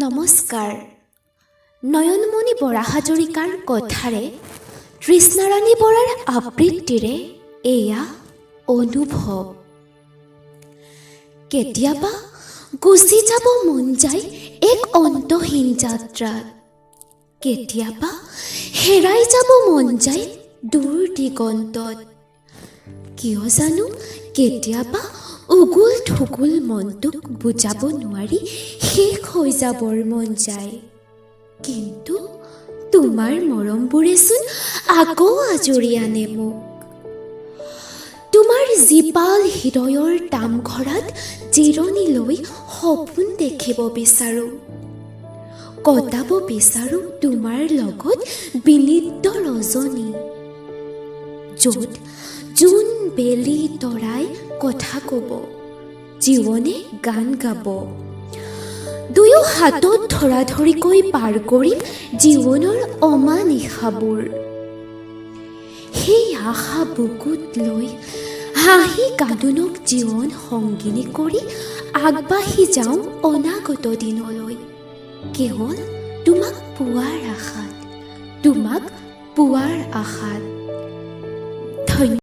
নমস্কাৰ। নয়নমণি বৰা হাজৰিকাৰ কথাৰে, তৃষ্ণাৰাণী বৰাৰ আবৃত্তিৰে এয়া অনুভৱ। কেতিয়াবা গুচি যাব মন যায় এক অন্তহীন যাত্ৰাত, কেতিয়াবা হেৰাই যাব মন যায় দূৰ দিগন্তত। কিয় জানো কেতিয়াবা উগুল থুগুল মনটোক বুজাব নোৱাৰি শেষ হৈ যাবৰ মন যায়। কিন্তু তোমাৰ মৰমবোৰেচোন আকৌ আজুৰি আনে মোক। তোমাৰ জীপাল হৃদয়ৰ তামঘৰাত জিৰণি লৈ সপোন দেখিব বিচাৰোঁ, কটাব বিচাৰোঁ তোমাৰ লগত বিনিদ্ৰ ৰজনী, য'ত জোন বেলি তৰাই কথা ক'ব, জীৱনে গান গাব। দুয়ো হাতত ধৰা ধৰিকৈ পাৰ কৰিম জীৱনৰ অমানিশাবোৰ। সেই আশা বুকুত লৈ, হাঁহি কান্দোনক জীৱন সংগিনী কৰি আগবাঢ়ি যাওঁ অনাগত দিনলৈ, কেৱল তোমাক পোৱাৰ আশাত, তোমাক পোৱাৰ আশাত।